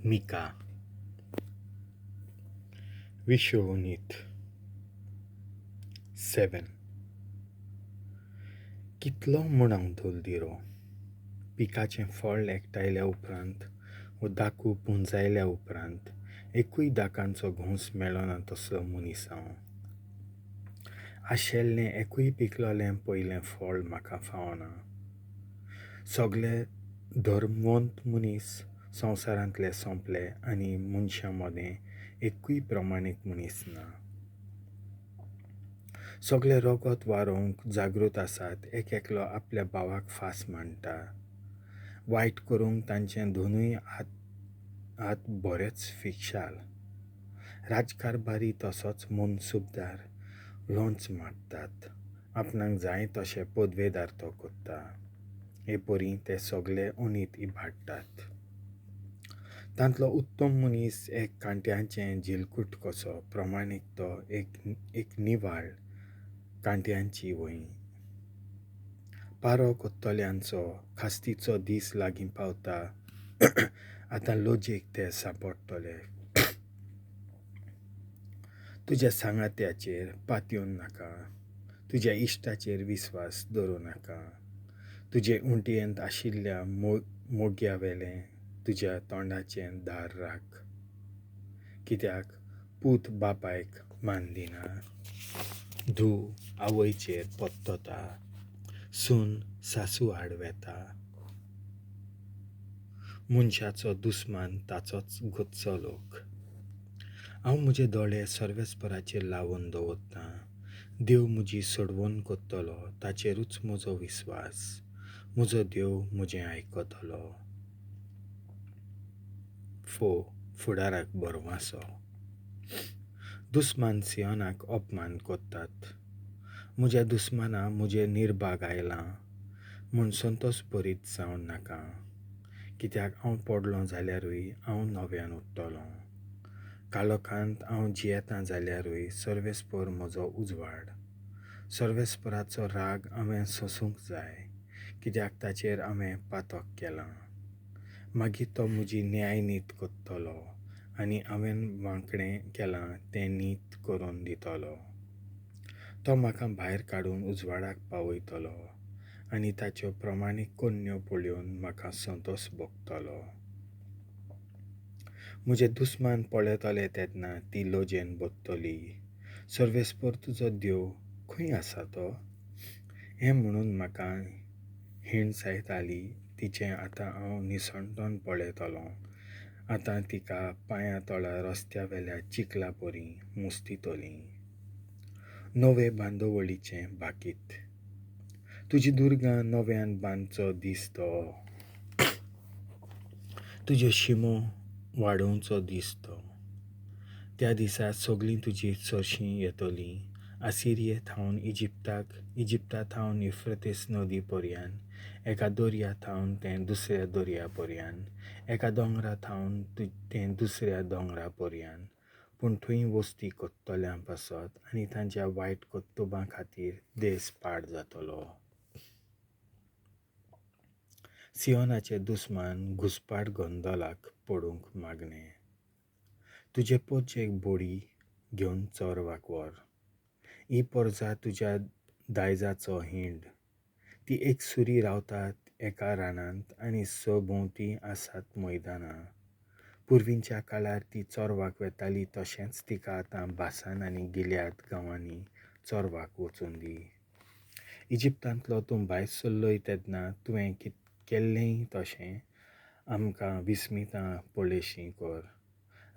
मिका. विशोवनीत 7. कितलो म्हूण हांव धोलदिरो? पिकाचें फळ एकठांयल्या उपरांत वो दाकू पुंजायल्या उपरांत एकूय दाकांचो घोंस मेळना तसलो मनीस हांव. आशेल्लें एकूय पिकलोलें पयलें फळ म्हाका फावना. सगळे धर्मवंत मनीस संवसारांतले सोंपले आनी मनशां मदें एकूय प्रमाणीक मनीस ना. सगळे रगत वारोवंक जागृत आसात, एक एकलो आपल्या भावाक फास मांडटा. वायट करूंक तांचे दोनूय हात बरेच फिशाल. राजकारभारी तसोच मनसुबदार लोंच मारतात, आपणाक जाय तशें पदवेदार तो करता. हे परी ते सगळे अनीत इबाडटात. तांतलो उत्तम मनीस एक कांट्याचें झिलकूट कसो, प्रमाणीक तो एक निवाळ कांट्यांची वंय. पारो कोत्तल्यांचो खास्तीचो दीस लागीं पावता, आतां लजेक ते सांपडटले. तुज्या सांगात्याचेर पातयेवन नाका, तुज्या इश्टाचेर विस्वास दवरूं नाका. तुजे उंटयेंत आशिल्ल्या मोग्यावेलें तुज्या तोंडाचें दार राख, कित्याक पूत बापायक मान दिना, धूव आवयचेर पत्तता, सून सासू आड वेता. मनशाचो दुस्मान ताचोच घरचो लोक. हांव म्हजे दोळे सर्वेस्पराचेर लावन दवरतां. देव म्हजी सोडवण करतलो, ताचेरूच म्हजो विस्वास. म्हजो देव म्हजें आयकतलो. 4. फुडाराक बरवासो. दुस्मान सियोनाक अपमान करतात. म्हज्या दुस्माना म्हजेर निर्भाग आयलां म्हूण संतोस भरीत जावं नाका, कित्याक हांव पडलो जाल्यारूय हांव नव्यान उठ्ठलों. काळोखांत हांव जियेतां जाल्यारूय सर्वेस्पर म्हजो उजवाड. सर्वेस्पराचो राग हांवें सोंसूंक जाय, कित्याक ताचेर हांवें पातक केलां. मागीर तो म्हजी न्यायनीत करतलो आनी हांवें वांकडें केलां तें नीत करून दितलो. तो म्हाका भायर काडून उजवाडाक पावयतलो आनी ताच्यो प्रमाणीक कोन्न्यो पळोवन म्हाका संतोस भोगतलो. म्हजे दुस्मान पळयतले तेन्ना ती लजेन भरतली. सर्वेस्पर तुजो देव खंय आसा तो? हें म्हणून म्हाका हिणसायताली तिचें आतां हांव निसणटोन पळयतलों. आतां तिका पांयां तळा रस्त्या वेल्या चिखला परी मुस्तितली. नवे बांदोवळीचें बाकीत. तुजी दुर्गां नव्यान बांदचो दीस तो, तुज्यो शिमो वाडोवचो दीस तो. त्या दिसा सगळीं तुजी सरशीं येतलीं, आसिरिये थावन इजिप्ताक, इजिप्ता थावन युफ्रेतीस नदी पर्यान, एका दर्या थावन तें दुसऱ्या दर्या पर्यान, एका दोंगरा थावन तें दुसऱ्या दोंगरा पर्यान. पूण थंय वस्ती करतल्यां पासत आनी तांच्या वायट कर्तुबां खातीर देस पाड जातलो. सियोनाचे दुस्मान घुसपाट गोंदलाक पडूंक मागणें. तुजे पोरचेक बोडी घेवन चोरवाक व्हर. ही पोरजा तुज्या दायजाचो हिंड. ती एकसुरी रावतात एका रानांत आनी सभोंवती आसात मैदानां. पुर्वींच्या काळार ती चोरवाक वेताली, तशेंच तिका आतां बासान आनी गिल्याद गांवांनी चोरवाक वचून दी. इजिप्तांतलो तूं भायर सरलोय तेन्ना तुवें केल्लेंय तशें आमकां विस्मितां पळयशी कर.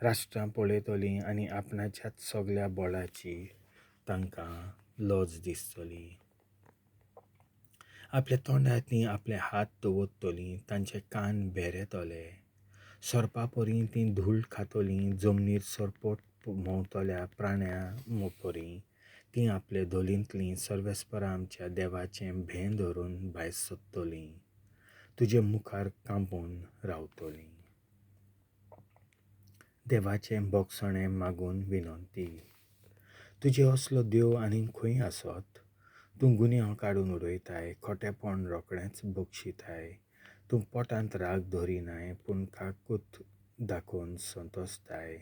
राष्ट्रां पळयतलीं आनी आपणाच्याच सगळ्या बळाची तांकां लज दिसतली. आपल्या तोंडार तीं आपले हात दवरतलीं, तांचे कान भेरेतले. सोरपा परी तीं धूळ खातलीं, जमनीर सरपट भोंवतल्या प्राण्यां परी तीं आपले धोलींतलीं सर्वेस्परा आमच्या देवाचें भें धरून भायर सरतलीं, तुजे मुखार कांपून रावतलीं. देवाचें भोगसणें मागून विनंती. तुजे असलो देव आनीक खंय आसत? तूं गुन्यांव काडून उडयताय, खोटेपण रोखडेंच बक्षिताय. तूं पोटांत राग धरिनाय, पूण काकूत दाखोवन संतोस्ताय.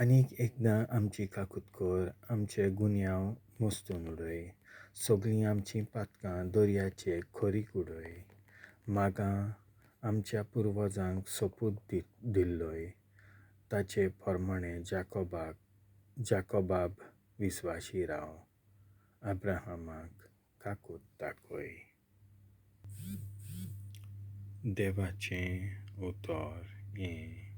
आनीक एकदां आमची काकूत कर, आमचे गुन्यांव मोस्तून उडय, सगळीं आमचीं पातकां दर्याचे खोरीक उडय. मागां आमच्या पुर्वजांक सोपूत दिल्लोय, ताचे प्रमाणें जाकोबाक जाकोबाब विस्वाशी राव, अब्राहमाक काकूत दाखय. देवाचें उतर हें.